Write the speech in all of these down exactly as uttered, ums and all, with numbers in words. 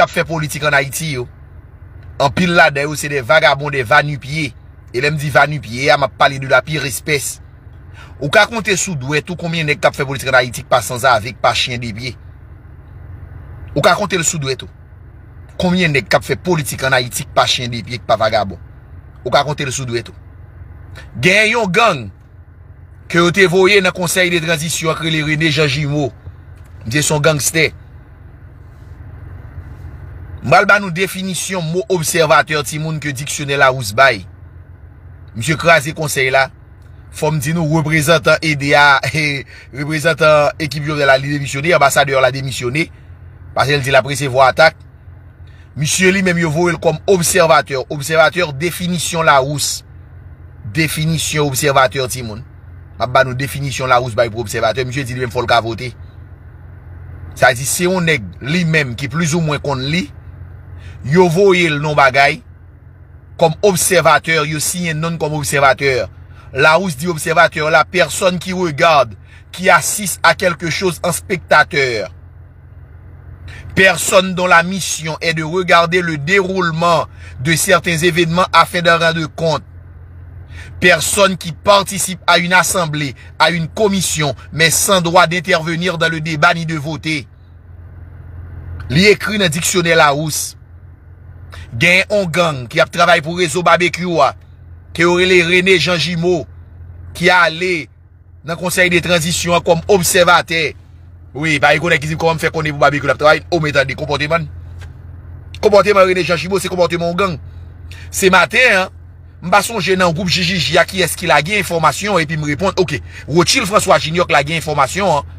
ap fè politik ann Ayiti yo, anpil ladan yo se de vagabon, de vanipye. E lè m di vanipye a, m ap pale de la pire espès. Ou ka konte sou dwèt ou konbyen nèg k ap fè politik ann Ayiti k pa sanzave, k pa chen de pye. Ou ka konte l sou dwèt ou. Konbyen nèg k ap fè politik ann Ayiti k pa chen de pye, k pa vagabon? Ou ka konte l sou dwèt ou. Gen yon gang ke yo te voye nan konsèy de tranzisyon an k rele René Jean Jumeau. Misye se yon gangstè. M pral ba nou definisyon mo obsèvatè timoun ke diksyonè Larousse bay. Misye kraze konsèy la. Fò m di nou reprezantan ede a, reprezantan ekip Jovenel la li demisyone, anbasadè la demisyone. Paske l di l ap resevwa atak. Misye li menm yo voye l kòm obsèvatè. Obsèvatè, definisyon Larousse. Definisyon obsèvatè timoun. M ap ba nou definisyon Larousse bay pou obsèvatè. Misye di li menm fò l ka vote. Sa di se yon nèg li menm ki plizoumwen konn li. Yo voye l nan bagay kòm obsèvatè, yo siyen non l kòm obsèvatè. Larousse di obsèvatè la, personne qui regarde, qui assiste à quelque chose en spectateur. Personne dont la mission est de regarder le déroulement de certains événements afin d'en rendre compte. Personne qui participe à une assemblée, à une commission, mais sans droit d'intervenir dans le débat ni de voter. Li ekri nan diksyonè Larousse. Gen yon gang ki ap travay pou rezo Babekyou a, ke yo rele René Jean Jumeau, ki ale nan konsèy de tranzisyon an kòm obsèvatè. Wi, pa gen nèg ki di m kòman m fè konnen pou Babekyou l ap travay. O, men tande, konpòteman l. Konpòteman René Jean Jumeau se konpòteman yon gang. Se maten an, m pa sonje nan gwoup J J J a kiyès ki lage enfòmasyon an epi m reponn, oke, Rothschild François Junior k lage enfòmasyon an.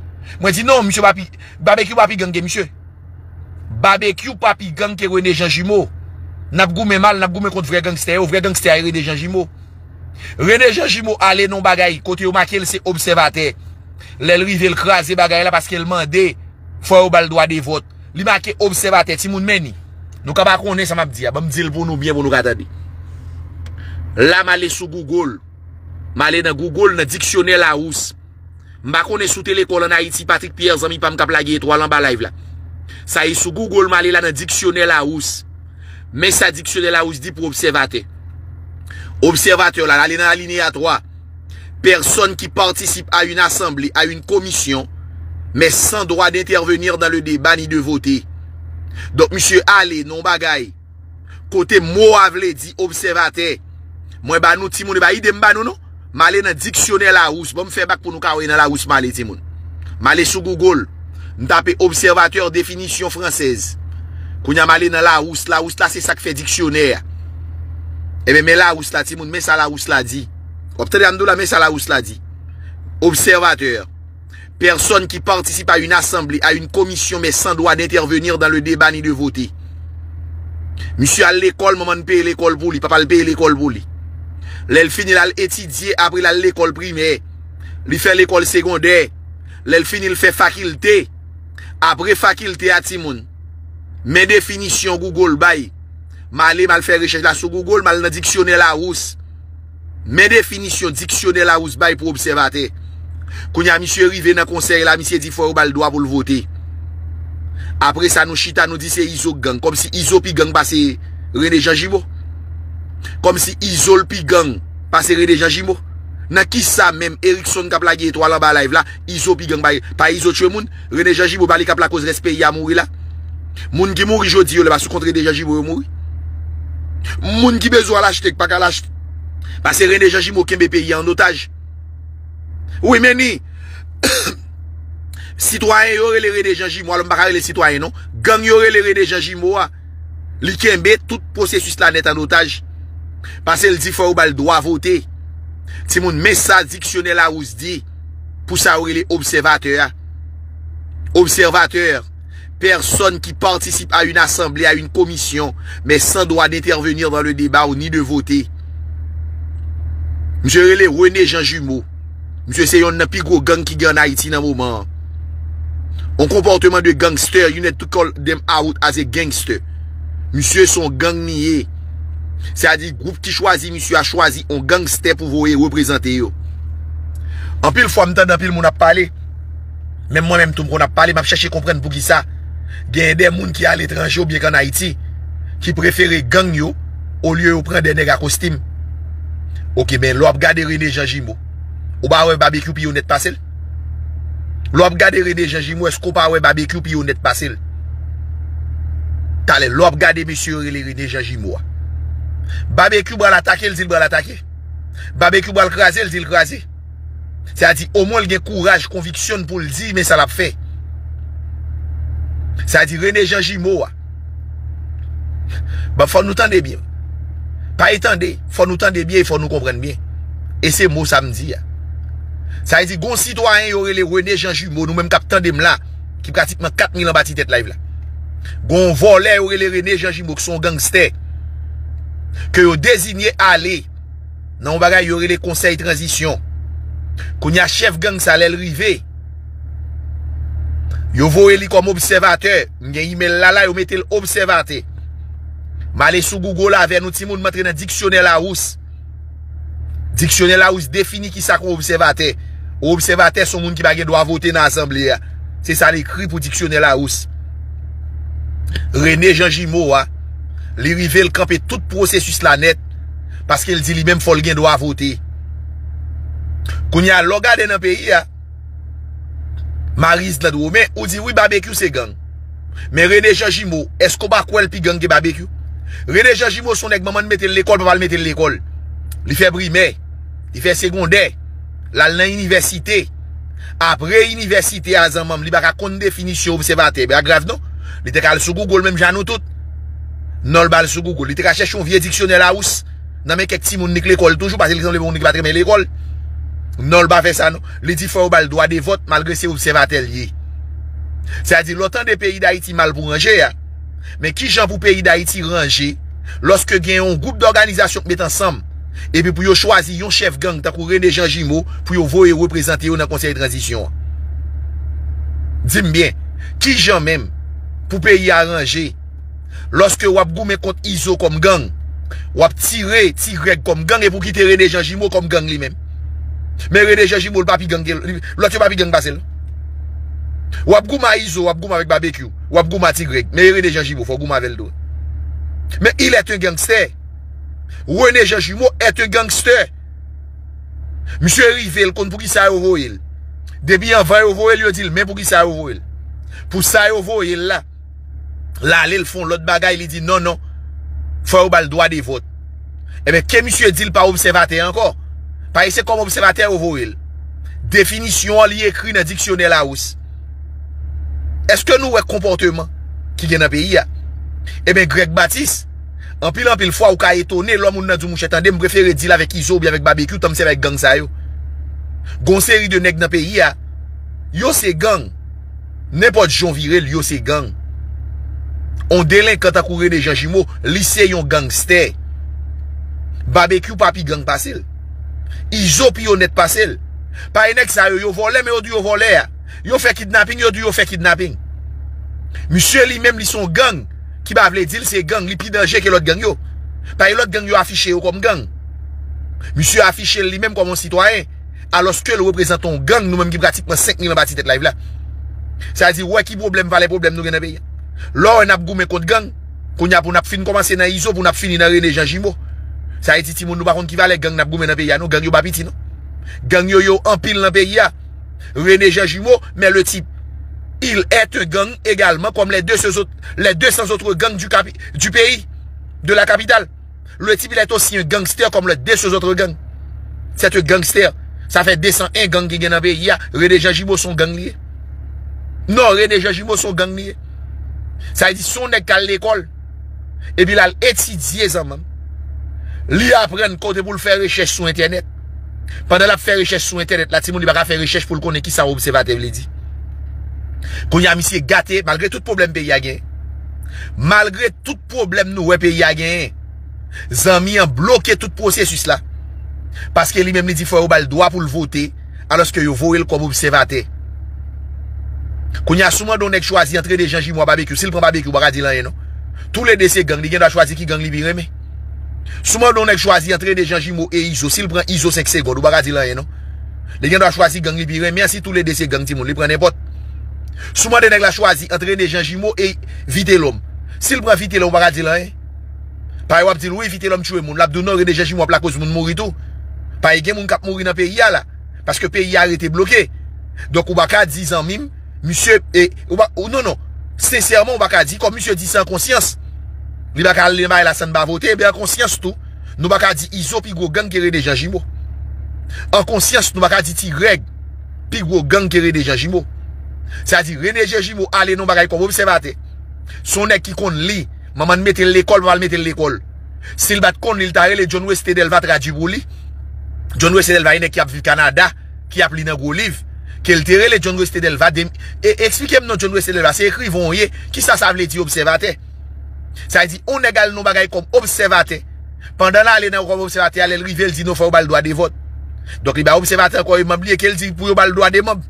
Mwen di non, misye pa pi, Babekyou pa pi gang ke misye. Babekyou pa pi gang ke René Jean Jumeau. N ap goumen mal, n ap goumen kont vrè gangstè yo, vrè gangstè a e René Jean Jumeau. René Jean Jumeau ale nan yon bagay kote yo make l se obsèvatè. Lè l rive, l kraze bagay la paske l mande fò yo ba l dwa de vòt. Li make obsèvatè, timoun, men ni. Nou ka pa konnen sa m ap di a, ban m di l pou nou byen pou nou ka tande. La m ale sou Google. M ale nan Google, nan diksyonè Larousse. M pa konnen si w te lekòl ann Ayiti, Patrick Pierre, zanmi pa m k ap lage etwal anba live la. Sa e sou Google, m ale la nan diksyonè Larousse. Men sa diksyonè Larousse di pou obsèvatè. Obsèvatè la, l ale nan alineya twa. Personne qui participe à une assemblée, à une commission, mais sans droit d'intervenir dans le débat ni de voter. Donk, misye ale nan yon bagay kote mo a vle di obsèvatè. Mwen ba nou timoun, e pa ide m ba nou non. M ale nan diksyonè Larousse. Ban m fè bak pou nou ka wè nan Larousse m ale timoun. M ale sou Google. M tape observateur définition française. Kounye a m ale nan Larousse. Larousse la se sa k fè diksyonè a. Ebyen men Larousse la timoun, men sa Larousse la di. W ap tande a m di w la, men sa Larousse la di. Observateur. Personne qui participe à une assemblée, à une commission, mais sans droit d'intervenir dans le débat ni de voter. Misye al lekòl, manman l peye lekòl pou li, papa l peye lekòl pou li. Lè l fini, l al etidye, apre l al lekòl primè. Li fè lekòl segondè. Lè l fini, l fè fakilte. Apre fakilte a, timoun. Men definisyon Google bay. M ale, m al fè rechèch la sou Google, m al nan diksyonè Larousse. Men definisyon diksyonè Larousse bay pou obsèvatè. Kounye a, misye rive nan konsèy la, misye di fò yo ba l dwa pou l vote. Apre sa, nou chita, nou di se Izo k gang. Kòmsi Izo pi gang pase René Jean Jumeau. Kòmsi Izo l pi gang pase René Jean Jumeau. Nan kisa menm Erickson k ap lage etwal anba live la, Izo pi gang pa, pa Izo tchwe moun? René Jean Jumeau pa li k ap lakoz rès peyi a mouri la. Moun ki mouri jodi yo, lè pa sou kont René Jean Jumeau yo mouri. Moun ki bezwen al achte k pa ka al achte. Paske René Jean Jumeau kenbe peyi a an otaj. Wi, men ni sitwayen yo rele René Jean Jumeau, alò m pa ka rele sitwayen non. Gang yo rele René Jean Jumeau a. Li kenbe tout pwosesis la nèt an otaj. Paske l di fò yo ba l dwa vote. Timoun, men sa diksyonè Larousse di pou sa yo rele obsèvatè a. Observateur, personne qui participe à une assemblée, à une commission, mais sans droit d'intervenir dans le débat ou ni de voter. Misye rele René Jean Jumeau. Misye se yonn nan pi gwo gang ki gen ann Ayiti nan moman an. On konpòteman de gangster, you need to call them out as a gangster. Misye se yon gang li ye. Sètadi gwoup ki chwazi misye a chwazi yon gangstè pou voye reprezante yo. Anpil fwa m tande anpil moun ap pale. Menm mwen menm tou m konn ap pale, m ap chèche konprann poukisa. Genyen de moun ki aletranje oubyen k ann Ayiti ki prefere gang yo olye yo pran de nèg a kostim. Oke, men lè w ap gade Rene Jan Jimo, ou pa wè Babekyou pi onèt pase l? Lè w ap gade Rene Jan Jimo, èske w pa wè Babekyou pi onèt pase l? Talè, lè w ap gade mesye yo rele Rene Jan Jimo a, Babekyou pral atake, l di l pral atake. Babekyou pral kraze, l di l kraze. Sètadi, omwen l gen kouraj, konviksyon pou l di men sa l ap fè. Sètadi, Rene Jan Jimo a. Bon, fò nou tande byen. Pa e tande, fò nou tande byen e fò nou konprann byen. E se mo sa m di a. Sa vle di, gon sitwayen yo rele Rene Jan Jimo, nou menm k ap tande m la, ki pratikman kat mil anba ti tèt live la. Gon vòlè yo rele Rene Jan Jimo, ki se yon gangstè. Ke yo deziye ale nan yon bagay yo rele konsèy tranzisyon. Kounye a, chèf gang sa, lè l rive, yo voye li kòm obsèvatè. M gen imèl la la, yo mete l obsèvatè. M ale sou Google avè nou, timoun, m antre nan diksyonè Lawous. Diksyonè Lawous defini ki sa k yon obsèvatè. Yon obsèvatè se yon moun ki pa gen dwa vote nan asanble a. Se sa l ekri pou diksyonè Lawous. Rene Jan Jimo a, li rive, l kanpe tout pwosesis la nèt, paske l di li menm fò l gen dwa vote. Kounye a, lè w gade nan peyi a, Marie Islande Romain, ou di wi, Babekyou se gang. Men Rene Jan Jimo, èske w pa kwè l pi gang ke Babekyou? Rene Jan Jimo se yon nèg manman l mete l lekòl, papa l mete l lekòl. Li fè primè, li fè segondè, l al nan inivèsite. Apre inivèsite a, zanmanm, li pa ka konn definisyon obsèvatè, pa grav non. Li te ka al sou Google menm jan nou tout. Non, l pa al sou Google. Li te ka chèche yon vye diksyonè Lawous nan men kèk timoun li k lekòl toujou, paske li sanble yon moun ki pa t renmen lekòl. Non, l pa fè sa non. Li di fò yo ba l dwa de vòt, malgre se obsèvatè l ye. Sètadi, lè w tande peyi Dayiti mal pou ranje a, men kijan pou peyi Dayiti ranje lòske gen yon gwoup dòganizasyon k met ansanm, epi pou yo chwazi yon chèf gang tankou Rene Jan Jimo pou yo voye reprezante yo nan konsèy tranzisyon an? Di m byen, kijan menm pou peyi a ranje lòske w ap goumen kont Izo kòm gang, w ap tire Ti Grèg kòm gang, epi w kite Rene Jan Jimo kòm gang li menm? Men Rene Jan Jimo, l pa pi gang ke l, lòt yo pa pi gang pase l. W ap goumen a Izo, w ap goumen avèk Babekyou, w ap goumen a Ti Grèg, men Rene Jan Jimo, fò w goumen avè l tou. Men il est un gangster. Rene Jan Jimo est un gangster. Misye rive, l konn poukisa yo voye l. Depi anvan yo voye l, yo di l men poukisa yo voye l. Pou sa yo voye l la, l ale, l fè yon lòt bagay, li di non, non. Fò yo ba l dwa de vòt. Ebyen, ke misye di l pa obsèvatè ankò? Paske se kòm obsèvatè yo voye l. Definisyon an, li ekri nan diksyonè Lawous. Èske nou wè konpòteman ki gen nan peyi a? Ebyen, Grèg Batis, anpil, anpil fwa, ou ka etone lè moun nan di w, monchè, tande, m prefere deal avèk Izo oubyen avèk Babekyou, tan m sèvi avèk gang sa yo. Gon seri de nèg nan peyi a, yo se gang. Nenpòt jan w vire l, yo se gang. On delenkan tankou Rene Jan Jimo, li se yon gangstè. Babekyou pa pi gang pase l. Izo pi onèt pase l. Paske nèg sa yo, yo vòlè, men yo di yo vòlè a. Yo fè kidnaping, yo di yo fè kidnaping. Misye li menm, li se yon gang ki pa vle di l se gang, li pi danje ke lòt gang yo. Paske lòt gang yo afiche yo kòm gang. Misye afiche l li menm kòm yon sitwayen, alòske l reprezante yon gang, nou menm ki pratikman senk mil anba ti tèt live la. Sa di, w wè ki pwoblèm, valè pwoblèm nou gen nan peyi a. Lè w wè n ap goumen kont gang, kounye a pou n ap fin kòmanse nan Izo, pou n ap fini nan Rene Jan Jimo. Sa vle di, timoun, nou pa konn ki valè gang n ap goumen nan peyi a, non, gang yo pa piti, non. Gang yo, yo anpil nan peyi a. Rene Jan Jimo, men le tip, il est un gang également, comme les deux cents autres, les deux cents autres gangs du, capi- du pays, de la capitale. Le tip, il est aussi un gangster comme les deux cents autres gangs. C'est un gangster. Sa fè de san en gang ki gen nan peyi a. Rene Jan Jimo se yon gang li ye. Non, Rene Jan Jimo se yon gang li ye. Sa vle di, se yon nèg k al lekòl. Epi l al etidye, zanmanm. Li aprann kote pou l fè rechèch sou entènèt. Pandan l ap fè rechèch sou entènèt la, timoun, li pa ka fè rechèch pou l konnen ki sa obsèvatè vle di. Kounye a, misye gate, malgre tout pwoblèm peyi a genyen. Malgre tout pwoblèm nou wè peyi a genyen. Zanmi an bloke tout pwosesis la. Paske li menm, li di fò yo ba l dwa pou l vote, alòske yo voye l kòm obsèvatè. Kounye a, si w mande yon nèg chwazi ant Rene Jan Jimo a Babekyou, si l pran Babekyou, ou pa ka di l anyen, non. Toulede se gang, li gen dwa chwazi ki gang li pi renmen. Si w mande yon nèg chwazi ant Rene Jan Jimo e Izo, si l pran Izo senk segonn, ou pa ka di l anyen, non. Li gen dwa chwazi gang li pi renmen an, si toulede se gang, timoun, li pran nenpòt. Si w mande nèg la chwazi ant René Jean Jumeau e Vitelhomme, si l pran Vitelhomme, ou pa ka di l anyen. Parèy w ap di l, wi, Vitelhomme tchwe moun. L ap di w, non, René Jean Jumeau ap lakoz moun mouri tou. Parèy gen moun k ap mouri nan peyi a la. Paske peyi a rete bloke. Donk, ou pa ka di, zanmi m, misye, e, ou pa, ou, non, non. Sensèman, ou pa ka di, kòm misye di se an konsyans. Li pa ka ale nan bagay la san n pa vote, ebyen an konsyans tou. Nou pa ka di Izo pi gwo gang ke René Jean Jumeau. An konsyans, nou pa ka di Ti Grèg pi gwo gang ke René Jean Jumeau. Sa di, René Jean Jumeau ale nan bagay kòm obsèvatè. Se yon nèg ki konn li. Manman l mete l lekòl, papa l mete l lekòl. Si l pa t konn li, l ta rele John Wesley Delva tradui pou li. John Wesley Delva, yon nèg ki ap viv Kanada, ki ap li nan gwo liv. Ke l te rele John Wesley Delva, de, e, eksplike m non John Wesley Delva, se ekrivan w ye, kisa sa vle di obsèvatè? Sa vle di, yon nèg al nan bagay kòm obsèvatè. Pandan l ale nan kòm obsèvatè a, lè l rive, l di non, fò yo ba l dwa de vòt. Donk, li bay obsèvatè ankò, e manm li ye ke l di pou yo ba l dwa de manm.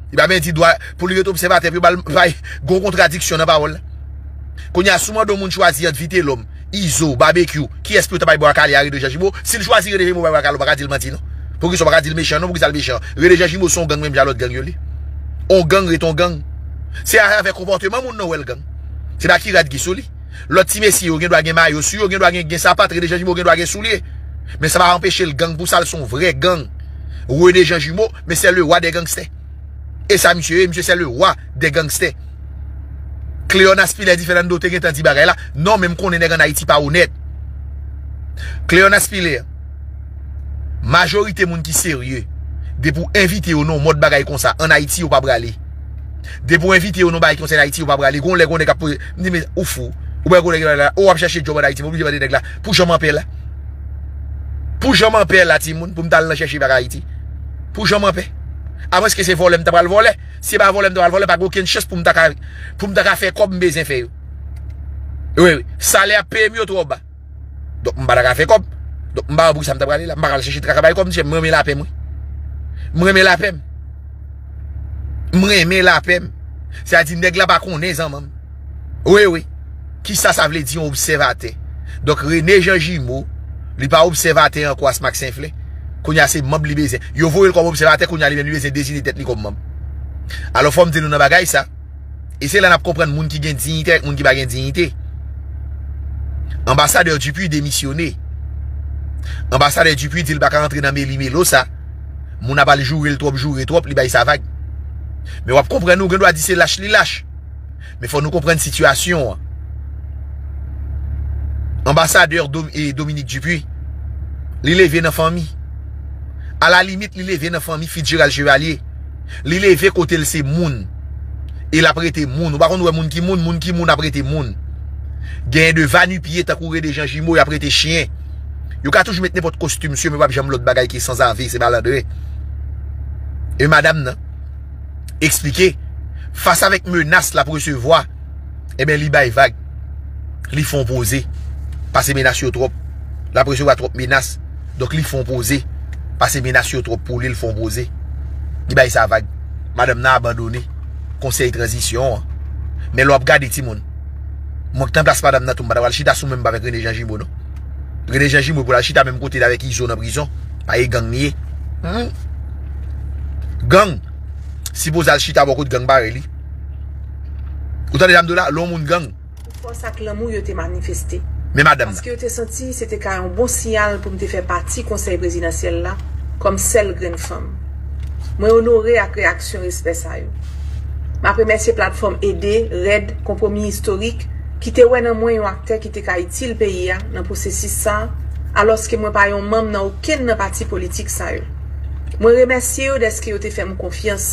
Li pa menm di dwa, pou li ret obsèvatè, pou yo ba l, bay, gon kontradiksyon nan pawòl la. Kounye a, si w mande yon moun chwazi ant Vitelhomme, Izo, Babekyou, kiyès pou yo ta bay bwa kale a René Jean Jumeau? Si l chwazi René Jean Jumeau bay bwa kale, ou pa ka di l manti non. Poukisa w pa ka di l mechan non? Poukisa l mechan? René Jean Jumeau se yon gang menm jan lòt gang yo li. On gang ret on gang. Se avèk konpòteman moun nan w wè l gang. Se pa ki rad ki sou li. Lòt ti mesye yo gen dwa gen mayo sou yo, gen dwa gen, gen sapat, René Jean Jumeau gen dwa gen soulye. Men sa pa anpeche l gang pou sa, l se yon vrè gang. René Jean Jumeau, men se le wa dè gangstè. E sa misye ye, misye se le wa dè gangstè. Cléonas Pilaire di Fernando te gentan di bagay la. Non, men m konnen nèg ann Ayiti pa onèt. Cléonas Pilaire, majorite moun ki serye, depi w envite yo nan yon mòd bagay konsa, ann Ayiti yo pa prale. Depi w envite yo nan bagay konsa ann Ayiti yo pa prale. Gon lè gon nèg ap poze, m di, men ou fou. Ou pa gon nèg la, o, w ap chèche djòb ann Ayiti, m oblije mande nèg la, pou jan m anpè la. Pou jan m anpè la, timoun, pou m ta al nan chèche bagay Ayiti. Pou jan m anpè. Amwenske se vòlè m ta pral vòlè. Si se pa vòlè m ta pral vòlè, pa gen okenn chans pou m ta ka, pou m ta ka fè kòb m bezwen fè yo. Wi, wi. Salè ap peye m yo twò ba. Donk, m pa ta ka fè kòb. Donk, m pa wè pou ki sa m ta prale la. M pa ka al chèche traka bay kòb, monchè, m renmen lapè m, wi. M renmen lapè m. M renmen lapè m. Sa di nèg la pa konnen zanmanm. Wi, wi. Kisa sa vle di yon obsèvatè? Donk, René Jean Jumeau, li pa obsèvatè ankò a Smack Senflè. Kounye a, se manm li bezwen. Yo voye l kòm obsèvatè, kounye a, li menm li bezwen dezine tèt li kòm manm. Alò, fò m di nou nan bagay sa, e se la n ap konprann moun ki gen diyite avèk moun ki pa gen diyite. Anbasadè Dupuy demisyone. Anbasadè Dupuy di l pa ka antre nan meli melo sa. Moun ap al joure l twòp, joure twòp, li bay sa vag. Men w ap konprann, ou gen dwa di se lach li lach. Men fò nou konprann sitiyasyon an. Anbasadè Dom-, e, Dominique Dupuy, li leve nan fanmi. Alalimit, li leve nan fanmi Fitzgerald Chevalier. Li leve kote l se moun. E l ap rete moun. Ou pa konn wè moun ki moun, moun ki moun ap rete moun. Genyen de va nu pieds tankou René Jean Jumeau, y ap rete chen. Yo ka toujou met nenpòt kostim sou yo, men p ap janm lòt bagay ki sanzave, se malandren. E madanm nan eksplike, fas avèk menas l ap resevwa, ebyen, li bay vag. Li fè yon poze. Pase menas yo twòp. L ap resevwa twòp menas. Donk, li fè yon poze. Pase menas yo twòp pou li, l fè yon poze. Li bay sa vag. Madanm nan abandone konsèy tranzisyon an. Men lè w ap gade timoun, mwen k nan plas madanm nan tou, m pa ta pral chita sou menm ba avèk René Jean Jumeau, non. René Jean Jumeau pou l al chita menm kote l avèk Izo nan prizon. Pa e gang li ye. Hmm. Gang. Sipoze al chita bò kot gang parèy li. Ou tande sa m di w la? Lè yon moun gang. Pou fòs ak lanmou yo te manifeste. Men madanm nan. Paske yo te santi se te ka yon bon siyal pou m te fè pati konsèy prezidansyèl la kòm sèl grenn fanm. Mwen onore ak reyaksyon respè sa yo. M ap remèsye platfòm Ede, Rèd, Konpwomi Istorik, ki te wè nan mwen yon aktè ki te ka itil peyi a nan pwosesis sa a, alòske mwen pa yon manm nan okenn nan pati politik sa yo. Mwen remèsye yo dèske yo te fè m konfyans,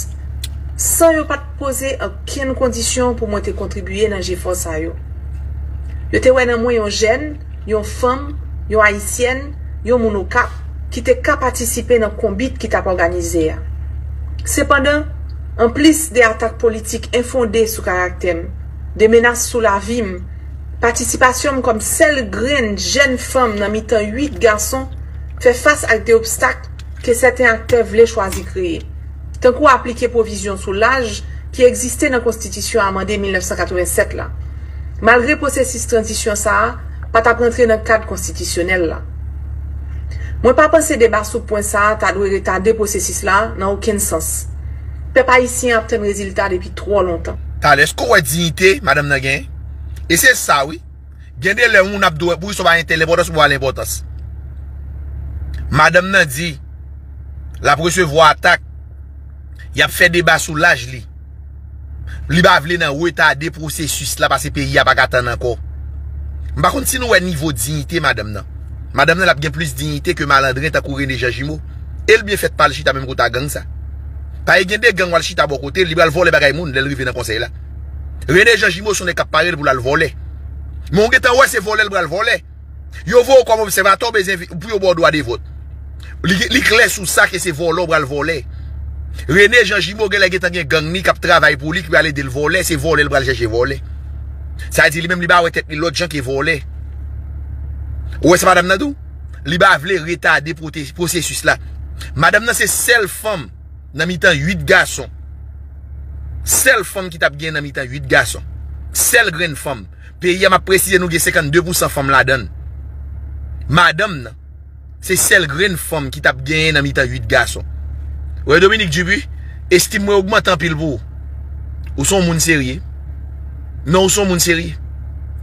san yo pa t poze okenn kondisyon pou mwen te kontribiye nan jefò sa yo. Yo te wè nan mwen yon jèn, yon fanm, yon Ayisyèn, yon moun Okap, ki te ka patisipe nan konbit ki t ap òganize a. Sepandan, anplis de atak politik enfonde sou karaktè m, de menas sou lavi m, patisipasyon m kòm sèl grenn jèn fanm nan mitan uit gason fè fas ak de obstak ke sèten aktè vle chwazi kreye, tankou aplike pwovizyon sou laj ki egziste nan Konstitisyon amande mil nèf san katrevennsèt la, malgre pwosesis tranzisyon sa a pa t ap rantre nan kad konstitisyonèl la. Mwen pa panse deba sou pwen sa a ta dwe retade pwosesis la nan okenn sans. Pèp ayisyen ap tann rezilta depi twò lontan. Talè, èske w wè diyite madanm nan genyen? E se sa, wi. Gen de lè, yon moun ap dwe pou sa pa entel enpòtans, pou pa lenpòtans. Madanm nan di, l ap resevwa atak, y ap fè deba sou laj li. Li pa vle nan retade pwosesis la, paske peyi a pa ka tann ankò. M pa konn si nou wè nivo diyite madanm nan. Madanm nan, l ap gen plis diyite ke malandren tankou René Jean Gimo. E l byen fèt pa al chita menm kote a gang sa. Paske gen de gang w al chita bò kote l, li pral vòlè bagay moun lè l rive nan konsèy la. René Jean Gimo se yon nèg k ap pare l pou l al vòlè. Men w gentan wè se vòlè l pral vòlè. Yo voye w kòm obsèvatè, w bezwen vi- pou yo ba w dwa de vòt. Li, li klè sou sa ke se vòlè w pral vòlè. René Jean Gimo genlè gentan gen gang ni k ap travay pou li, ki pral ede l vòlè, se vòlè l pral chèche vòlè. Sa vle di li menm li pa wè tèt li lòt jan ke vòlè. Ou wè sa madanm nan di w? Li pa vle retade pwote- pwosesis la. Madanm nan se sèl fanm nan mitan uit gason. Sèl fanm ki t ap gen nan mitan uit gason. Sèl grenn fanm. Peyi a, m ap presize nou gen senkannde pousan fanm ladan l. Madanm nan, se sèl grenn fanm ki t ap genyen nan mitan uit gason. Wè Dominique Dupuis, estim mwen ogmante anpil pou ou. Ou se yon moun serye. Non, ou se yon moun serye.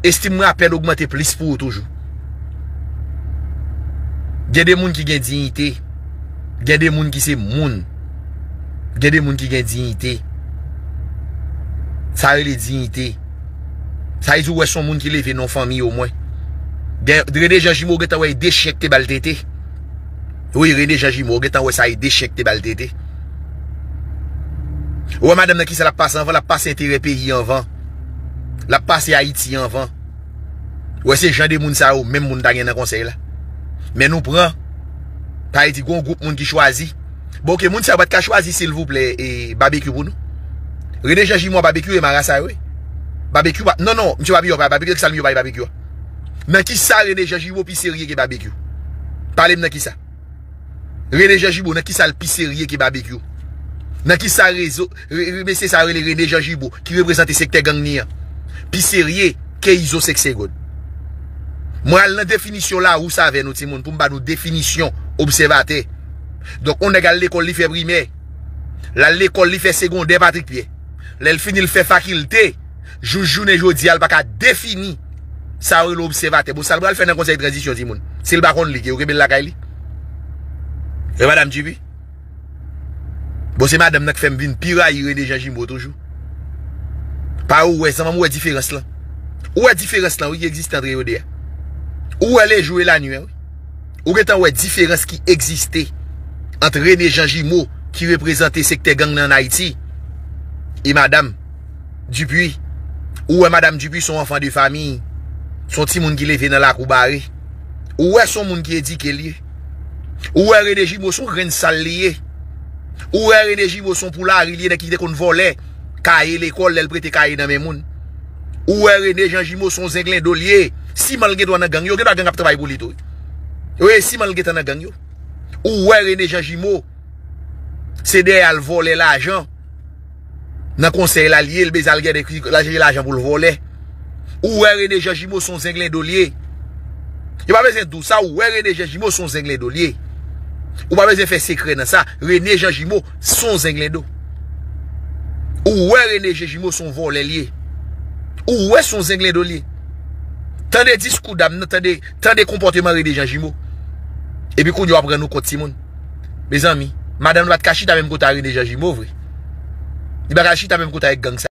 Estim mwen apèn ogmante plis pou ou toujou. Gen de moun ki gen diyite. Gen de moun ki se moun. Gen de moun ki gen diyite. Sa rele diyite. Sa vle di ou wè se yon moun ki leve nan yon fanmi omwen. Gen, René Jean Gimo gentan wè e de chen ki te ba l tete. Wi, René Jean Gimo gentan wè sa e de chen ki te ba l tete. Ou wè madanm nan kisa l ap pase anvan, l ap pase enterè peyi anvan. L ap pase Ayiti anvan. Ou wè se jan de moun sa yo, menm moun ta gen nan konsèy la. Men nou pran, pa di gon gwoup moun ki chwazi. Bon, oke, moun sa yo pa t ka chwazi, silvouplè, e Babekyou pou nou. René Jean Gimo a Babekyou e marasa yo, wi. Babekyou pa, non, non, misye pa pi yo pa Babekyou, kisa l yo pa Babekyou a? Nan kisa René Jean Gimo pi serye ke Babekyou? Pale m nan kisa? René Jean Gimo, nan kisa l pi serye ke Babekyou? Nan kisa rezo, re- re- mesye sa rele René Jean Gimo, ki reprezante sektè gang ni an, pi serye ke Izo Senk Segond? Mwen al nan definisyon Lawous avè nou, timoun, pou m ba nou definisyon obsèvatè. Donk, yon nèg al lekòl, li fè primè. L al lekòl, li fè segondè Patrick Pierre. Lè l fini, l fè fakilte. Jous jounen jodi a, l pa ka defini sa yo rele obsèvatè. Bon, sa l pral fè nan konsèy tranzisyon, timoun? Si l pa konn li, ke yo kenbe l lakay li? E madanm Dupuis? Bon, se madanm nan k fè m vin pi rayi René Jean Gimo toujou. Pa ou wè, zanmi m, ou wè diferans lan. Ou wè diferans lan, wi, ki egziste ant yo de a. Ou wè lejou e lannuit, wi. Ou gentan wè diferans ki egziste ant René Jean Gimo, ki reprezante sektè gang nan ann Ayiti, e madanm Dupuis. Ou wè madanm Dupuis se yon anfan de fami. Se yon timoun ki leve nan lakou bare. Ou wè se yon moun ki edike li ye. Ou wè René Gimo se yon grenn sal li ye. Ou wè René Gimo se yon pou lari li ye, nèg ki te konn vòlè kaye lekòl lè l prete kaye nan men moun. Ou wè René Jean Gimo se yon zenglendo li ye. Siman l gen dwa nan gang yo, gen dwa gang ap travay pou li tou. Wi, siman l gentan nan gang yo. Ou wè René Jean Gimo, se dèyè al vòlè lajan. Nan konsèy la l ye, l bezwen al gade ki, l al chèche lajan pou l vòlè. Ou wè René Jean Gimo se yon zenglendo l ye. Yo pa bezwen di w sa, ou wè René Jean Gimo se yon zenglendo l ye. Ou pa bezwen fè sekrè nan sa. René Jean Gimo se yon zenglendo. Ou wè René Jean Gimo se yon vòlè l ye. Ou wè se yon zenglendo l ye. Tande diskou dam nan, tande, tande konpòteman René Jean Gimo. Epi kounye a w ap rann ou kont, timoun. Mezanmi, madanm nan pa t ka chita menm kote a René Jean Gimo vre. Li pa ka chita menm kote a ak gang sa.